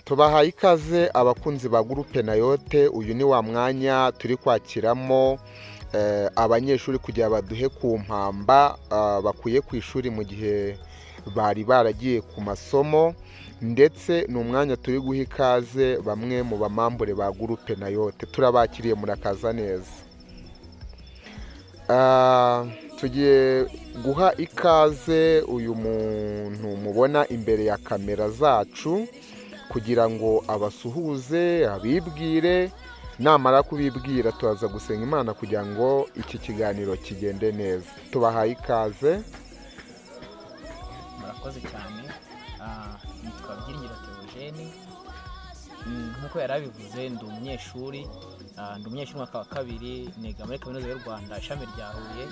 Tubahaye ikaze abakunzi ba Groupe Nayote. Uyu ni wa mwanya turi kwakiramo abanyeshuri kugira baduhe ku mpamba bakuye ku ishuri mu gihe bari baragiye ku masomo, ndetse ni umwanya turi guha ikaze bamwe mu ba membre ba Groupe Nayote. Turabakiriye, murakaza neza. Tugiye guha ikaze uyu muntu mubona imbere ya kamera zacu kugira ngo abasuhuze, abibwire. Namara kubibwira, turaza gusenga Imana kugira ngo iki kiganiro kigende neza. Tubahaye ikaze. Murakoze cyane. Nitwa Byiringiro Theogene. Nk'uko yari abivuze, ndi umunyeshuri. Ndi umunyeshuri umwaka wa kabiri, niga muri Kaminuza y'u Rwanda, ishami rya Huye.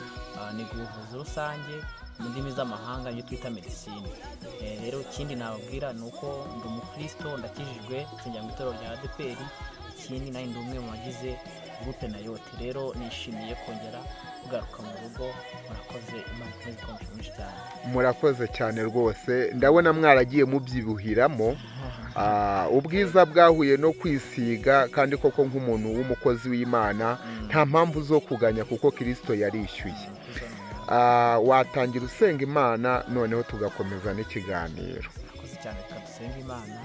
Niga ubuvuzi rusange, mu ndimi z'amahanga ibyo twita medicine. Rero ikindi nababwira ni uko ndi umukristo, ndakijijwe, nsengera mu itorero rya ADEPR. Ikindi, nanjye ndi umwe mu bagize Groupe Nayote. Rero nishimiye kongera kugaruka mu rugo. Murakoze, Imana ikomeze kubaha mwinshi cyane. Murakoze cyane rwose. Ndabona mwaragiye mubyibuhiramo. Ubwiza bwahuye no kwisiga, kandi koko nk'umuntu w'umukozi w'Imana nta mpamvu zo kuganya kuko Kirisito yarishyuye. Watangira usenga Imana, noneho tugakomeza n'ikiganiro. Murakoze cyane. Reka dusenge Imana.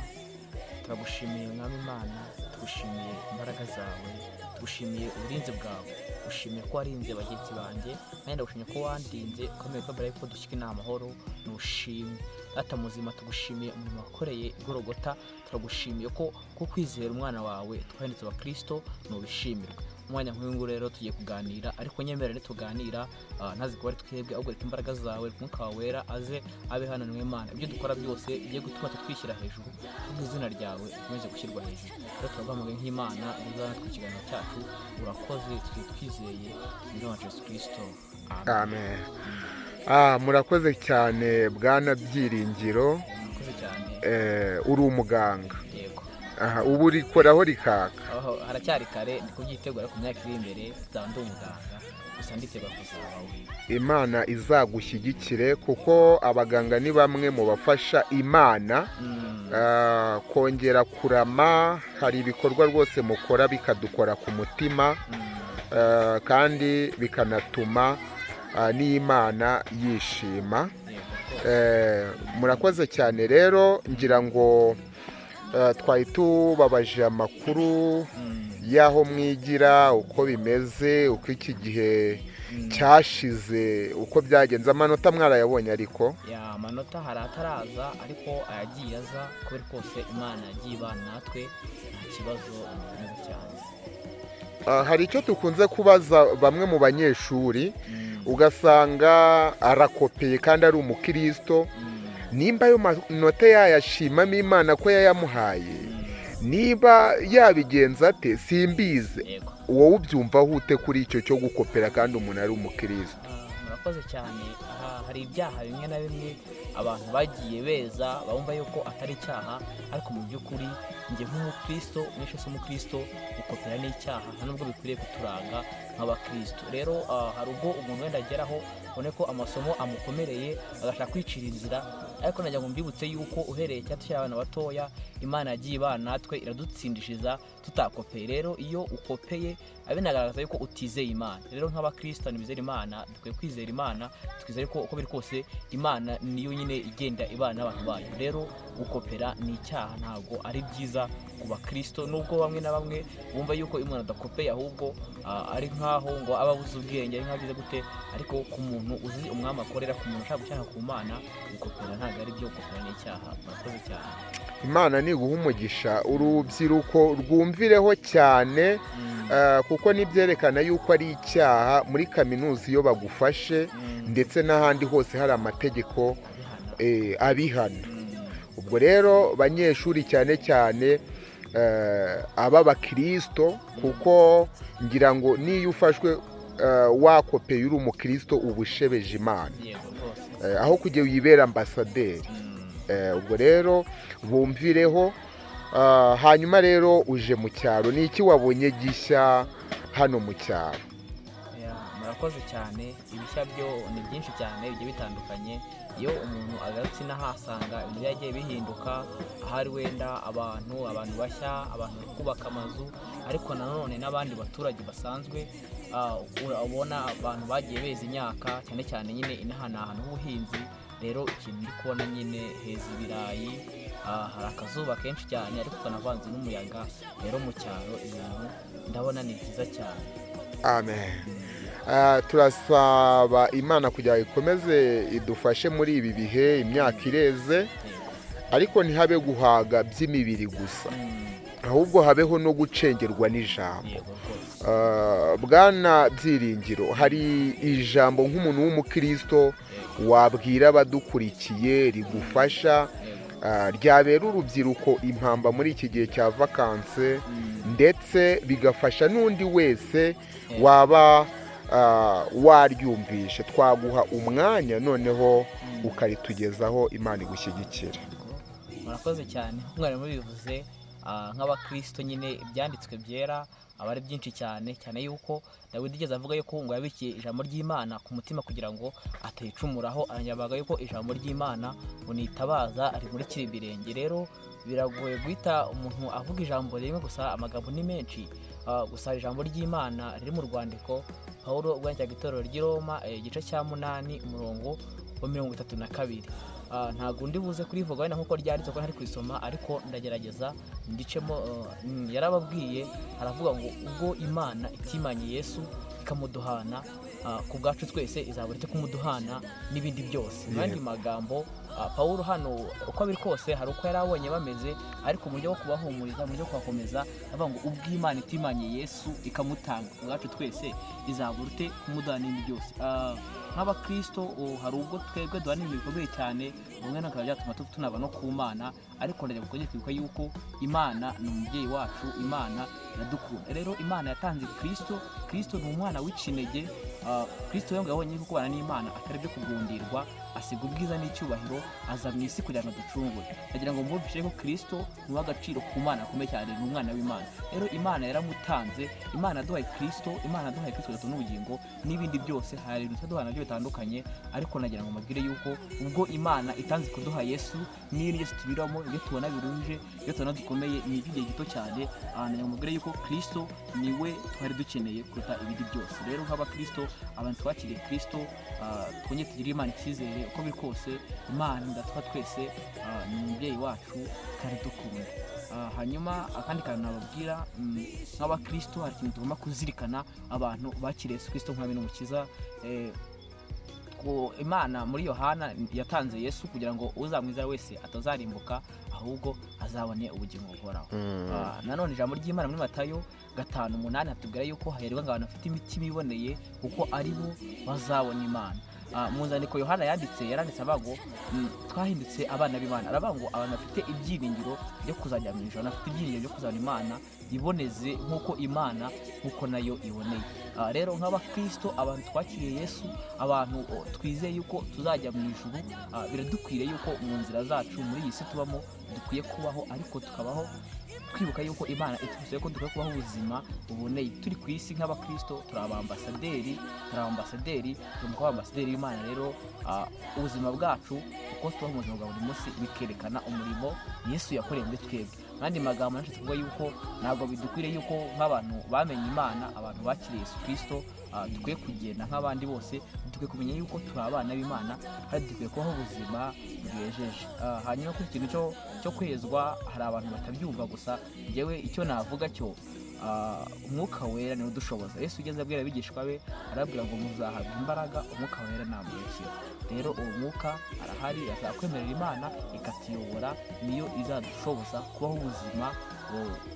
Turagushimiye Mwami Imana, tugushimiye imbaraga zawe, tugushimiye uburinzi bwawe, tugushimiye ko warinze bagenzi banjye, nanjye ndagushimiye ko wandinze ukomeye, ko mbere yuko dushyika inama amahoro nushimwe. Data muzima, tugushimiye umurimo wakoreye i Gorogota, turagushimiye ko kwizera umwana wawe twahindutse abakristo, nubishimirwe. Umwanya nk'uyu nguyu rero tugiye kuganira, ariko nyemera nituganira ntazi kuba ari twebwe, ahubwo reka imbaraga zawe, reka Umwuka wawe Wera aze abe hano. Niwe Mana, ibyo dukora byose bigiye gutuma tutwishyira hejuru, ahubwo izina ryawe rikomeze gushyirwa hejuru. Rero turaguhamagaye nk'Imana ngo uzaze natwe ikiganiro cyacu. Urakoze, turi twizeye mu izina rya Yesu Kirisito, amen. Amen. Murakoze cyane, bwana Byiringiro. Murakoze cyane. Uri umuganga? Yego. Aha ubu urikoraho rikaka? Aho haracyari kare, ndi kubyitegura, ariko mu myaka iri imbere nzaba ndi umuganga, gusa nditegura kuzaba we. Imana izagushyigikire, kuko abaganga ni bamwe mu bafasha Imana kongera kurama. Hari ibikorwa rwose mukora bikadukora ku mutima, kandi bikanatuma n'Imana yishima. Yego rwose. Murakoze cyane. Rero ngira ngo twari tubabaje amakuru y'aho mwigira, uko bimeze, uko iki gihe cyashize, uko byagenze. Amanota mwarayabonye ariko? Ya, amanota hari ataraza, ariko ayagiye aza kubera kose Imana yagiye ibana natwe, nta kibazo, neza cyane. Hari icyo dukunze kubaza bamwe mu banyeshuri, ugasanga arakopeye kandi ari umukristo. Nimba ayo manota yayashimamo Imana ko yayamuhaye, niba yabigenza ate, simbizi. Wowe ubyumvaho ute kuri icyo cyo gukopera kandi umuntu ari umukristo? Murakoze cyane. Aha hari ibyaha bimwe na bimwe abantu bagiye beza bumva yuko atari icyaha, ariko mu by'ukuri njye nk'umukristo, mwinshi si umukristo, gukopera ni icyaha, nta nubwo bikwiriye kuturanga nk'abakristo. Rero hari ubwo umuntu wenda ageraho ubone ko amasomo amukomereye, agashaka kwicira inzira, ariko nagira ngo mbibutse yuko uhereye cyangwa tukiri abana batoya, Imana yagiye ibana natwe, iradutsindishiriza tutakopeye. Rero iyo ukopeye binagaragaza yuko utizeye Imana. Rero nk'abakristo bizera Imana, dukwiye kwizera Imana, twizere ko uko biri kose Imana niyo nyine igenda ibana n'abantu bayo. Rero gukopera ni icyaha, ntabwo ari byiza ku bakristo, nubwo bamwe na bamwe bumva yuko iyo umuntu adakopeye ahubwo ari nkaho ngo aba abuze ubwenge, ari nkaho agize gute. Ariko ku muntu uzi umwami akorera, ku muntu ushaka gushaka ku Mana, gukopera ntabwo ari byo, gukopera ni icyaha. Murakoze cyane. Imana niguha umugisha. Urubyiruko rwumvireho cyane, kuko nibyerekana yuko ari icyaha muri kaminuza iyo bagufashe, ndetse n'ahandi hose hari amategeko abihana. Abihana. Ubwo rero banyeshuri, cyane cyane aba bakirisito, kuko ngira ngo niyo ufashwe wakopeye uri umukristo, uba ushebeje Imana. Yego rwose. Aho kujya wibera ambasaderi. Ubwo rero bumvireho. Hanyuma rero uje mu cyaro, ni iki wabonye gishya hano mu cyaro? Ya, murakoze. Murakoze cyane. Ibishya byo ni byinshi cyane bigiye bitandukanye. Iyo umuntu agarutse inaha asanga ibintu byagiye bihinduka, ahari wenda abantu bashya, abantu bari kubaka amazu, ariko nanone n'abandi baturage basanzwe, urabona abantu bagiye beza imyaka, cyane cyane nyine inaha ni ahantu h'ubuhinzi. Rero ikintu ndi kubona nyine, heza ibirayi, hari akazuba kenshi cyane ariko kanavanze n'umuyaga. Rero mu cyaro ibintu ndabona ni byiza cyane. Amen. Turasaba Imana kugira ngo ikomeze idufashe muri ibi bihe, imyaka ireze, ariko ntihabe guhaga by'imibiri gusa, ahubwo habeho no gucengerwa n'ijambo. Yego rwose. Bwana Byiringiro, hari ijambo nk'umuntu w'umukristo wabwira abadukurikiye rigufasha, ryabera urubyiruko impamba muri iki gihe cya vakanse, ndetse bigafasha n'undi wese waba waryumvishe? Twaguha umwanya noneho ukaritugezaho, Imana igushyigikire. Murakoze cyane. Nk'uko mwari mubivuze, nk'abakristo nyine ibyanditswe byera aba ari byinshi cyane, cyane yuko Dawidi igeze avuga yuko ngo yabikiye ijambo ry'Imana ku mutima kugira ngo atayicumuraho. Aranyabaga yuko ijambo ry'Imana ngo nitabaza rimurikira ibirenge. Rero biragoye guhita umuntu avuga ijambo rimwe gusa, amagambo ni menshi. Gusa ijambo ry'Imana riri mu rwandiko Pawulo ubwo yandikaga itorero ry'i Roma, igice cya 8 umurongo wa 32. Ntabwo undi buze kurivuga wenda nk'uko ryanditse kuko ntari kurisoma, ariko ndagerageza ndicemo. Yarababwiye aravuga ngo ubwo Imana itimanye Yesu ikamuduhana ku bwacu twese, izabura ite kumuduhana n'ibindi byose? Mu yandi magambo, Pawulo hano uko biri kose hari uko yari abonye bameze, ariko mu buryo bwo kubahumuriza, mu buryo bwo kubakomeza, avuga ngo ubwo Imana itimanye Yesu ikamutanga ku bwacu twese, izabura ute kumuduhana n'ibindi byose? Nk'abakristo hari ubwo twebwe duhana ibintu bikomeye cyane, bimwe na bikaba byatuma tunava no ku Mana, ariko ndagira ngo twongere kwibuka yuko Imana ni umubyeyi wacu, Imana iradukunda. Rero Imana yatanze Kristo. Kristo ni umwana w'ikinege. Kristo we ngo yabonye ko kubana n'Imana atari ibyo kugundirwa, asiga ubwiza n'icyubahiro, aza mu isi kugira ngo aducungure. Ndagira ngo mbumvishe ko Kristo ni uw'agaciro ku Mana akomeye cyane, ni umwana w'Imana. Rero Imana yaramutanze. Imana yaduhaye Kristo, Imana yaduhaye Kristo kugira n'ubugingo n'ibindi byose. Hari ibintu tuduha nabyo bitandukanye, ariko nagira ngo mbabwire yuko ubwo Imana itanze kuduha Yesu, n'ibindi byose tunyuramo, ibyo tubona biruje, ibyo tubona dukomeye, ni iby'igihe gito cyane. Nagira ngo mbabwire yuko Kristo niwe twari dukeneye kuruta ibindi byose. Rero nk'abakristo, abantu twakiriye Kristo, twongere tugirire Imana icyizere. Uko biri kose Imana ndatwa twese, ni umubyeyi wacu kandi dukunda. Hanyuma akandi kantu nababwira, nk'abakristo hari ikintu tugomba kuzirikana, abantu bakiriye Yesu Kristo nk'umwami n'umukiza. Ko Imana muri Yohana yatanze Yesu kugira ngo uzamwizera wese atazarimbuka, ahubwo azabone ubugingo buhoraho. Nanone ijambo ry'Imana muri Matayo 5:8 hatubwira yuko hahirwa ngo abantu bafite imitima iboneye, kuko ari bo bazabona Imana. Mu nzandiko Yohana yanditse, yaranditse avuga ngo twahindutse abana b'Imana. Aravuga ngo abantu bafite ibyiringiro byo kuzajya mu ijuru, bafite ibyiringiro byo kuzabona Imana, iboneze nk'uko Imana nk'uko nayo iboneye. Rero nk'abakristo, abantu twakiriye Yesu, abantu twizeye yuko tuzajya mu ijuru, biradukwiriye yuko mu nzira zacu muri iyi si tubamo dukwiye kubaho, ariko tukabaho twibuka yuko Imana itwizeye ko dukwiye kubaho ubuzima buboneye turi ku isi. Nk'abakristo turi abambasaderi, turi abambasaderi, tugomba kuba abambasaderi b'Imana. Rero ubuzima bwacu uko tubaho mu buzima bwa buri munsi bikerekana umurimo Yesu yakoreye muri twebwe. Mu yandi magambo nashatse kuvuga yuko ntabwo bidukwiriye yuko nk'abantu bamenye Imana, abantu bakiriye Yesu Kristo, dukwiye kugenda nk'abandi bose. Dukwiye kumenya yuko turi abana b'Imana kandi dukwiye kubaho ubuzima bwejeje. Hanyuma kuri ikintu cyo kwezwa, hari abantu batabyumva. Gusa njyewe icyo navuga cyo, Umwuka Wera niwe udushoboza. Yesu ugeze abwira abigishwa be, arababwira ngo muzahabwa imbaraga Umwuka Wera namurikira. Rero uwo Mwuka arahari, azakwemerera Imana ikatuyobora, niyo izadushoboza kubaho ubuzima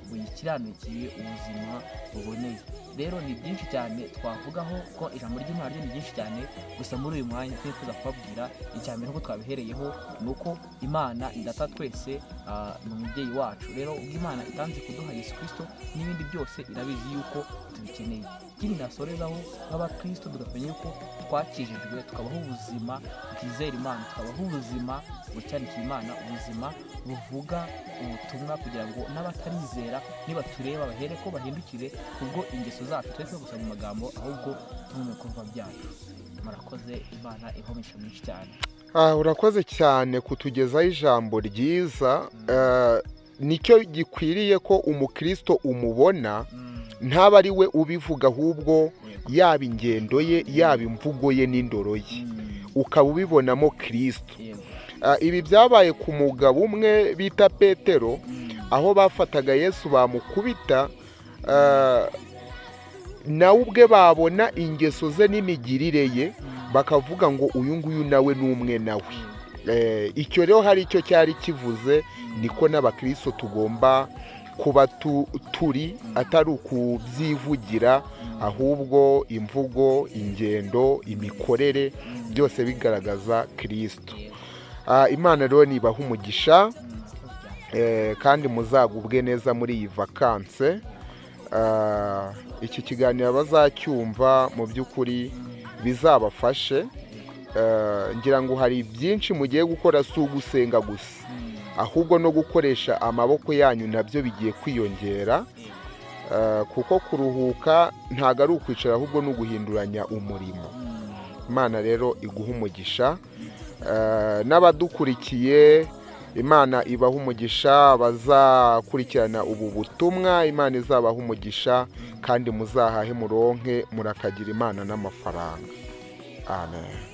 buyikiranukiye, ubuzima buboneye. Rero ni byinshi cyane twavugaho, ko ijambo ry'Imana ryo ni ryinshi cyane. Gusa muri uyu mwanya twifuza kubabwira, icya mbere nk'uko twabihereyeho, ni uko Imana idata twese, ni umubyeyi wacu. Rero ubwo Imana itanze kuduha Yesu Kristo n'ibindi byose, irabizi yuko tubikeneye. Ikindi nasorezaho, nk'abakristo tugamenya yuko twakijijwe, tukabaho ubuzima bwizera Imana, tukabaho ubuzima bucyanikiye Imana, ubuzima buvuga ubutumwa kugira ngo n'abatari batarizera nibatureba bahere ko bahindukire kubwo ingeso zacu, tureke gusa mu magambo ahubwo no mu bikorwa byacu. Murakoze, Imana ibahe myinshi cyane. Urakoze cyane kutugezaho ijambo ryiza. Nicyo gikwiriye ko umukristo umubona ntaba ari we ubivuga, ahubwo yaba ingendo ye, yaba imvugo ye n'indoro ye, ukaba ubibonamo Kirisito. Ibi byabaye ku mugabo umwe bita Petero, aho bafataga Yesu bamukubita, nawe ubwe babona ingeso ze n'imigirire ye, bakavuga ngo uyu nguyu nawe ni umwe nawe. Icyo rero hari icyo cyari kivuze. Niko n'abakristo tugomba kuba turi, atari ukubyivugira, ahubwo imvugo, ingendo, imikorere, byose bigaragaza Kirisito. Imana rero nibaha umugisha, Murakoze cyane. Kandi muzagubwe neza muri iyi vacances. Iki kiganiro bazacyumva mu by'ukuri bizabafashe. Ngira ngo hari byinshi mugiye gukora, si ugusenga gusa, ahubwo no gukoresha amaboko yanyu nabyo bigiye kwiyongera. Kuko kuruhuka ntabwo ari ukwicara, ahubwo ni uguhinduranya umurimo. Imana rero iguha umugisha. N'abadukurikiye Imana ibaha umugisha, bazakurikirana ubu butumwa Imana izabaha umugisha, kandi muzahahe muronke, murakagira Imana n'amafaranga. Amen.